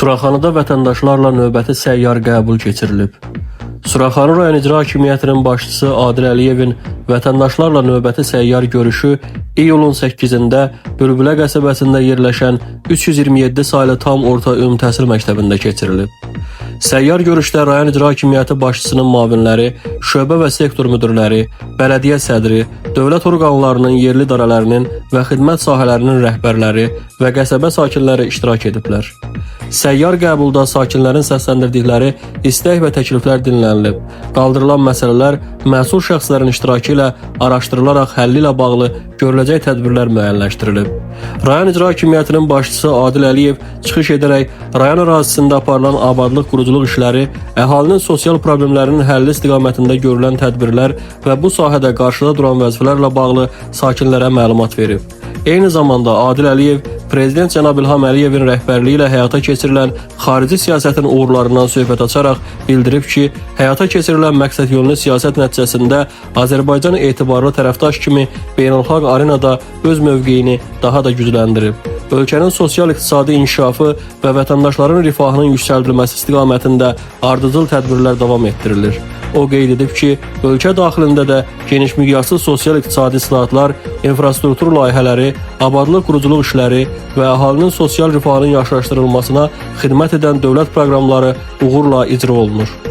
Suraxanıda vətəndaşlarla növbəti səyyar qəbul keçirilib. Suraxanı rayon İcra Hakimiyyətinin başçısı Adil Əliyevin vətəndaşlarla növbəti səyyar görüşü iyulun 8-də Bülbülə qəsəbəsində yerləşən 327 saylı tam orta ümumi təhsil məktəbində keçirilib. Səyyar görüşdə rayon İcra Hakimiyyəti başçısının müavinləri, şöbə və sektor müdirləri, bələdiyyə sədri, dövlət orqanlarının yerli idarələrinin və xidmət sahələrinin rəhbərləri və qəsəbə sakinləri iştirak ediblər. Səyyar qəbulda sakinlərin səsləndirdikləri istək və təkliflər dinlənilib. Qaldırılan məsələlər məsul şəxslərin iştirakı ilə araşdırılaraq həlli ilə bağlı görüləcək tədbirlər müəyyənləşdirilib. Rayon İcra Hakimiyyətinin başçısı Adil Əliyev çıxış edərək rayon ərazisində aparılan abadlıq quruculuq işləri, əhalinin sosial problemlərinin həlli istiqamətində görülən tədbirlər və bu sahədə qarşıda duran vəzifələrlə bağlı sakinlərə məlumat verib. Eyni zamanda Adil Əliyev Prezident cənab İlham Əliyevin rəhbərliyi ilə həyata keçirilən xarici siyasətin uğurlarından söhbət açaraq bildirib ki, həyata keçirilən məqsədyönlü siyasət nəticəsində Azərbaycan etibarlı tərəfdaş kimi beynəlxalq arenada öz mövqeyini daha da gücləndirib. Ölkənin sosial-iqtisadi inkişafı və vətəndaşların rifahının yüksəldilməsi istiqamətində ardıcıl tədbirlər davam etdirilir. O qeyd edib ki, ölkə daxilində də geniş miqyaslı sosial-iqtisadi islahatlar, infrastruktur layihələri, abadlıq quruculuq işləri və əhalinin sosial rifahının yaxşılaşdırılmasına xidmət edən dövlət proqramları uğurla icra olunur.